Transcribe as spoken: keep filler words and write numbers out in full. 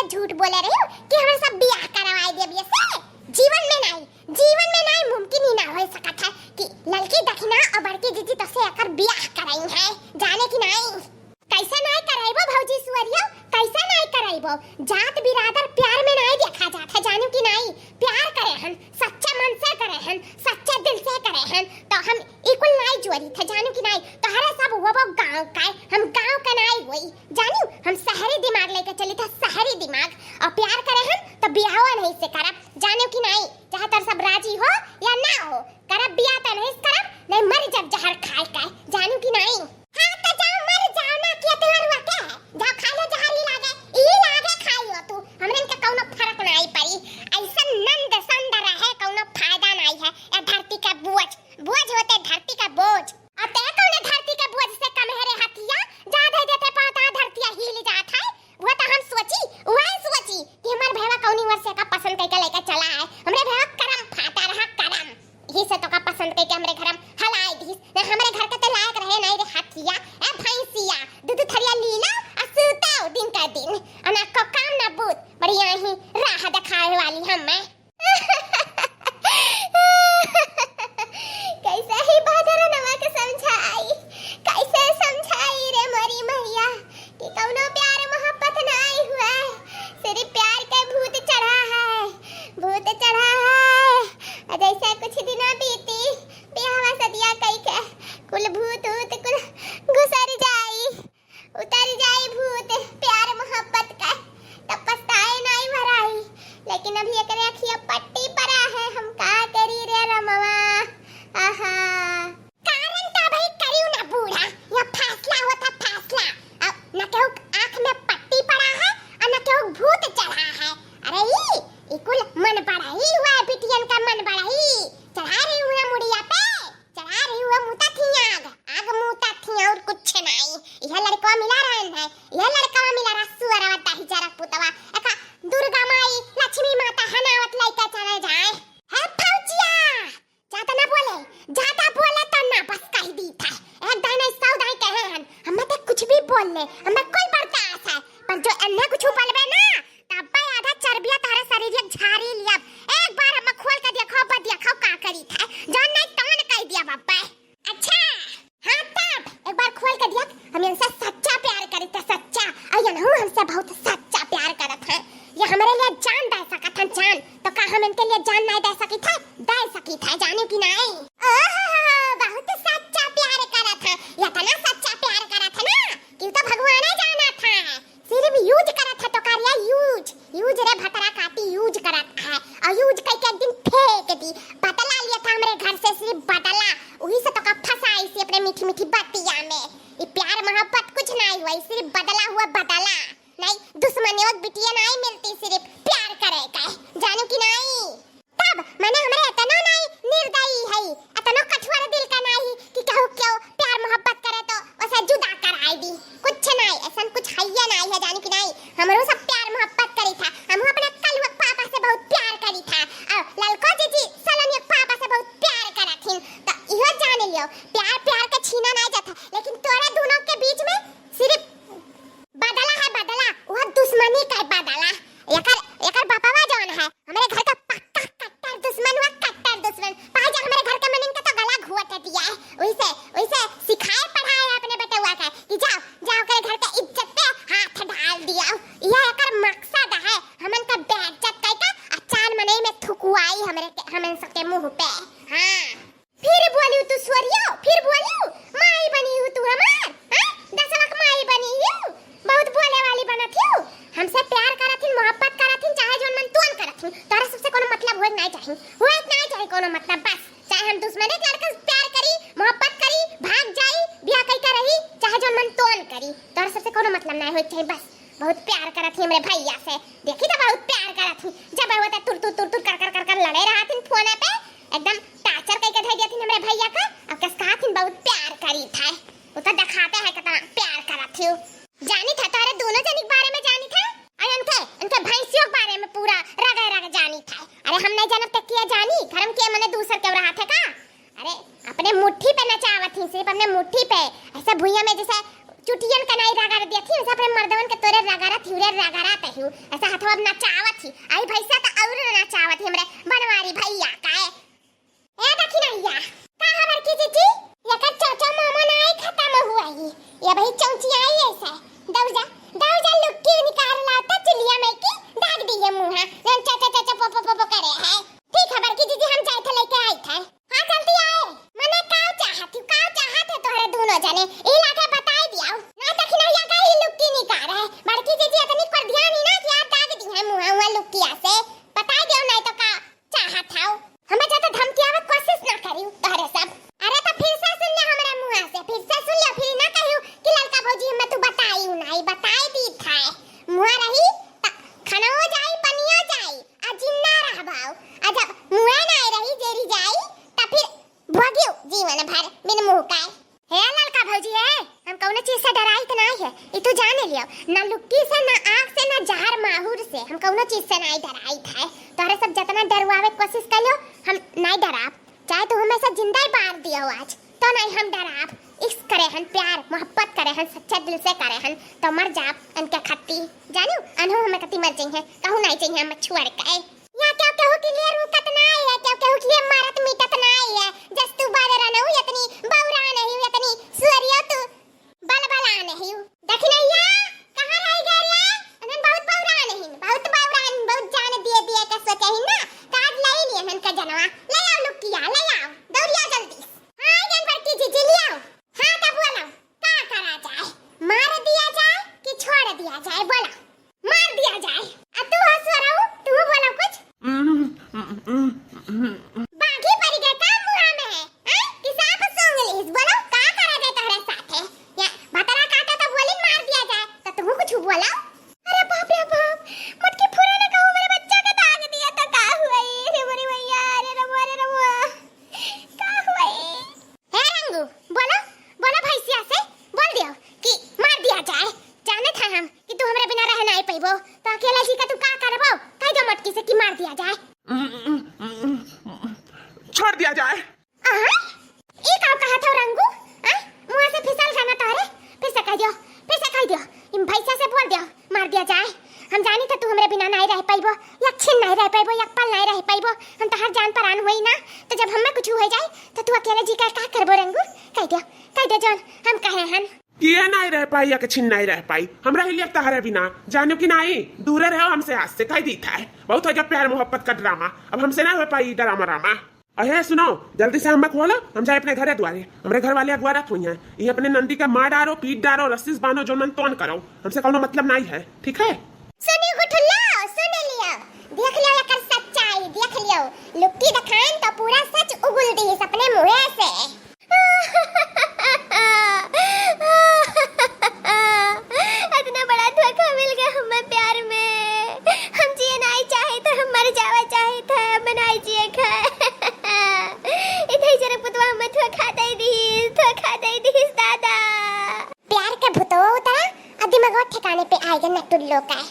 झूठ बोले रही हो कि हमरा सब बियाह करवाए देब ये से। जीवन में नाई, जीवन में नाई, मुमकिन ही ना हो सकत है कि ललकी दखिना और बड़की जीजी तो से एकर बियाह कराई है, जाने कि नाई? कैसे नाई कराइबो भौजी सुअरियो, कैसे नाई कराइबो? जात बिरादर प्यार में नाई देखा जात है, जानू कि नाई? प्यार करे हन, सच्चा मन से करे हन, सच्चे दिल से करे हन, तो हम इकुल नाई जोरी थे, जानू कि नाई? तोहरे सब वो वो गाँव का है, हम गाँव का नाई होई, जानू? हम शहरी दिमाग लेके चली थे, शहरी दिमाग। और प्यार करे हन तो बियाहो नहीं से करब, जानू कि नाई? चाहे तोर सब राजी हो या ना हो, करब बियाह तो नहीं से करब, नहीं मर जब जहर खाए का है, जानू कि नाई? हाँ, तो जाओ, मर जाओ ना, के तुम्हार हुआ के है? जाओ, खा लो, जहर ही लागे, ई लागे, खाई लो तू, हमरे इनका कौनो फर्क नाई पड़ी। ऐसा नंद संद रहे, कौनो फायदा नाई है। ए धरती का बोझ, बोझ होते धरती का बोझ। और ते कौने धरती का बोझ से कम है रे हथिया? जा दे देते पाता धरतिया हिल जात है। वो तो हम सोची, वही सोची कि हमार भैया कौनी वर्ष का पसंद करके लेके चला है। हमरे भैया करम फाटा रहा, करम। यही से तोका पसंद कइके हमरे घर में हलाए दिस। ना हमरे घर के ते लायक रहे, नहीं रे हथिया, ए भैंसिया, दू दू थरिया लीला आ सूतो दिन का दिन। आ ना को काम ना बूत, बढ़िया ही राह दिखाए वाली हम मैं। कैसे ही बादरनवा के समझाई, कैसे समझाई रे मोरी मैया। कि कौनो प्यार मोहब्बत नाई हुआ, सिर्फ प्यार के भूत चढ़ा है, भूत चढ़ा है। और जैसे कुछ दिना बीती, बियाहवा सदिया कई के, कुल भूत ऊत कुल गुसर जाई, उतर जाई भूत प्यार मोहब्बत का, तब पछताए नाई भराई। लेकिन अभी एकरे अखिया पट्टी परा है, हम का करी रे रमवा। आहा। कारण का भाई करियो ना बूढ़ा, यह फैसला होता फैसला। अब न केहू आँख में पट्टी पड़ा है और न केहू भूत चढ़ा है। अरे ई, ई कुल मन बढ़ाई हुआ है, बिटियन का मन बढ़ाई। चढ़ा रही हुआ मुड़िया पे, चढ़ा रही हुआ मुता थी आग, आग मुता थी और कुछ नहीं। यह लड़का मिला रहन है, यह लड़का मिला रहा सुअरवा दाही जरा पुतवा। एका दुर्गा माई, लक्ष्मी माता हनावत लइका चले जाए। है फौजिया, ज्यादा ना बोले, ज्यादा बोले तो ना बस कह दी था। एक दाई नहीं सौ दाई कहे हन, हमें तो कुछ भी बोल ले, हमें कोई बर्दाश्त है, पर जो अन्य कुछ बोलबे ना, तब आधा चर्बिया तारे शरीर एक झारी लिया। एक बार हम खोल के देखो, अब देखो का करी था, जौन नहीं तौन कह दिया बब्बे। अच्छा, हाँ तब एक बार खोल के दिया, हम इनसे सच्चा प्यार करी था, सच्चा, और ये हमसे बहुत सच्चा प्यार करत है, ये हमारे लिए जान दे सकत है, जान। तो का हम इनके लिए जान नहीं दे सकी थे? दे सकी थे, जानू कि नहीं? ओहो, बहुत सच्चा प्यार करा था, इतना सच्चा प्यार करा था ना कि तो भगवान ही जाना था। सिर्फ यूज करा था तो कार्या यूज, यूज रे भतरा काटी यूज करा था, और यूज करके एक दिन फेंक दी। बदला लिया था हमरे घर से, सिर्फ बदला, वही से तो का फंसाई सी अपने मीठी मीठी बतिया में। ये प्यार मोहब्बत कुछ नहीं हुआ, सिर्फ बदला हुआ बदला। नहीं, दुश्मनियों की बिटिया नहीं मिलती, सिर्फ प्यार करे का, जानू कि नहीं? तब मने हमरे इतना नाई निर्दयी है, इतना कठोर दिल का नाई कि कहू क्यों प्यार मोहब्बत करे तो उसे जुदा कराए दी। कुछ नाई, ऐसन कुछ हैया नाई है, जानी कि नाई? हमरो सब प्यार मोहब्बत करी था, हम अपने कलुआ पापा से बहुत प्यार करी था, और ललको जीजी सलोनिया पापा से बहुत प्यार करथिन। तो इहो जान लियो, प्यार प्यार के छीना नाई जाता, लेकिन तोरा दोनों के बीच में सिर्फ बदला है बदला, वह दुश्मनी का बदला। एकर, एकर बापवा जौन है, हमरे घर का पक्का कट्टर दुश्मन हुआ, कट्टर दुश्मन। पाए जा हमरे घर के मनन के तो गला घोट दिया है। वैसे, वैसे सिखाए पढ़ाए अपने बेटवा के कि जाओ, जाओ ओकरे घर के इज्जत पे हाथ डाल दिया। यह एकर मकसद है, हमन का बेइज्जत करके आ चार मनई में थुकवाई हमरे के, हमन सबके मुंह पे। हाँ। फिर बोलियो तू स्वरियो, फिर बोलियो, माई बनी हो तू हमार, हैं? दसवा के माई बनी हो, बहुत बोले वाली बनत हो। हमसे प्यार करत हिन, मोहब्बत करत हिन, चाहे जौन मन तोन करत हिन, तोहरे सबसे कोनो मतलब होए के नाई चाही, होए के नाई चाही कोनो मतलब। बस चाहे हम दुश्मने के लड़का से प्यार करी, मोहब्बत करी, भाग जाई, बियाह कई के रही, चाहे जौन मन तोन करी, तोहरे सबसे कोनो मतलब नाई होए के चाही। बस बहुत प्यार करत ही हमरे भैया से, देखी तो बहुत प्यार करत ही। जब वो तो तुर तुर तुर तुर कर कर कर कर लड़े रहत हिन फोन पे, एकदम टार्चर कई के धई देत हिन हमरे भैया का। अब कस कहत हिन बहुत प्यार करी था, वो तो दिखाते है कितना प्यार करत ही। जानी था तोहरे दोनों जनी के बारे में जानी था, और उनके, उनके भैंसियों के बारे में पूरा रगे रगे जानी था। अरे हम नहीं जानब तो किया जानी, घर में किया मने दूसर के रहा थे का? अरे अपने मुट्ठी पे नचावत ही, सिर्फ अपने मुट्ठी पे, ऐसे भुइया में जैसे टुटियन का नाई रगड़ दिया थी, वैसे अपने मर्दवन के तोरे रगड़त ही, उरे रगड़त ही, ऐसा हथवा नचावत ही। आई भैंसा तो और नचावत ही हमरे बनवारी भैया का है। ए दखिनैया, का है बड़की जीजी? एकर चाचा मामा नाई खत्म हुआ ही। ये भाई चौंची आई ऐसा। दौजा, दौजा लुक्की निकाल लाओ तो चुलिया में की दाग दी है मुँहा। जौन चाचा चाचा पो पो पो पो करे है। ठीक है बड़की जीजी, हम जाए थे लेके आई थे। हाँ जल्दी आए। मने का चाहत ही, का चाहत है तोहरे दोनों जने? ई लाके बताई दियाओ। ना दखिनैया का ई लुक्की निकाल है। बड़की जीजी इतनी कर ध्यान ही ना कि आप दाग दी है मुँहा हुआ लुक्किया से। बताई दियाओ नहीं तो का चाहत हौ। हमें ज्यादा धमकियावे कोशिश ना करियो तोहरे सब। अरे तो फिर से सुन ले हमरे मुँहा से, फिर से सुन ले, फिर ना कहियो कि ललका भौजी हमें तू बताई नहीं, बताई दी था। मुँहा रही त खनवो जाई, पनियो जाई, आ जिंदा रहबाऊ। आ जब मुँहे ना रही, जेरी जाई, त फिर भोगियो जीवन भर बिन मुँह का। हे ललका भौजी, हे, हम कौनो चीज से डराइत नाई है, ई तू जाने लियो। ना लुक्की से, ना आग से, ना जहर माहुर से, हम कौनो चीज से नाई डराइत है। तोहरे सब जतना डरवावे कोशिश कर लियो, हम नाई डराब। चाहे तू हमें से जिंदा ही बार दियो आज, तो नाई हम डराब। इश्क करे हन, प्यार मोहब्बत करे हन, सच्चे दिल से करे हन, तो मर जाब अनके खत्ती। जानियो, अनहो हमें कती मर जइहैं, कहूँ नाई जइहैं हमें छोड़ के। या केहू केहू के लिए रुकत नाई है, केहू केहू के लिए मारत मिटत नाई है। जस तू बड़ रनऊ, इतनी बौरा नहीं, इतनी सुअरियो तू बलबला नहीं। दखिनैया, कहाँ रह गए रे? अनन बहुत बौरा नहीं, बहुत बौरा नहीं, बहुत जान दिए दिए के सोचे ही ना। काज ले लिए हन का जनवा, ले आओ लुक्किया, ले आओ, दौड़िया जल्दी। हाँ, जन बड़की जीजी, ले आओ। हाँ, तब बोलो, का करा जाए? मार दिया जाए कि छोड़ दिया जाए? बोलो। मार दिया जाए। आ तू हो सुअरऊ, तू बोलो कुछ। बाघी पड़ गए का मुँहा में है? हैं? कि सांप सूंघ लीस? बोलो, का करा जाए तोहरे साथे? या भतरा काटा तो बोली मार दिया जाए, तो तू कुछ बोलो। अरे बाप रे बाप, मटकी फुरा ने कहूँ मेरे बच्चा का दाग दिया तो का हुआ ये? अरे मोरी भैया, अरे रमुआ, अरे रमुआ, का हुआ ये? हे रंगू, बोलो, बोलो भैंसिया से, बोल दियो कि मार दिया जाए। जाने था हम कि तू हमरे बिना रह नाई पैबो, तो अकेले जी का तू का करबो? कह दो मटकी से कि मार दिया जाए। छोड़ दिया जाए। आय? ई का कहा था रंगू? आय? मुँह से फिसल जाना तोहरे? फिर से कह दियो, फिर से कह दियो, इन भैंसिया से बोल दियो, मार दिया जाए। हम जानी था तू हमरे बिना नाई रह पैबो, एक छिन नाई रह पैबो, एक पल नाई रह पैबो। हम तोहार जान परान होई ना, तो जब हमें कुछ हो जाए, तो तू अकेले जी का का करबो रंगू? कह दियो, कह दियो जौन हम कहे हन। किए नाई रह पाई, एक छिन नाई रह पाई। हमरा ही लिए तोहरे बिना, जानियो कि नाई, दूरे रहो हमसे, आज से कह दी था। बहुत हो गया प्यार मोहब्बत का ड्रामा, अब हमसे ना हो पाई ड्रामा रामा। अहे सुनो, जल्दी से हमें खोलो, हम जाए अपने घरे द्वारे। हमरे घर वाले अगुआरत हुई हैं, ये अपने नंदी का मार डारो, पीट डारो, रस्सी से बांधो, जो मन तोन करो, हमसे कौनो मतलब नाई है, ठीक है? सुनी गुठुल्लो, सुन लियो, देख लियो एकर सच्चाई, देख लियो, लुक्की देखाइन तो पूरा सच उगुल दी अपने मुँहे से। इतना बड़ा धोखा मिल गया हमें प्यार में। हम जिए नाई चाहे तो हम मर जावा चाहे था, हम नाई जिए खाए। इधर जरा पुतवा हमें धोखा दे दी, धोखा दे दी दादा। प्यार के भूतवा उतरा और दिमागवा ठिकाने पे आएगा नटुल्लो का।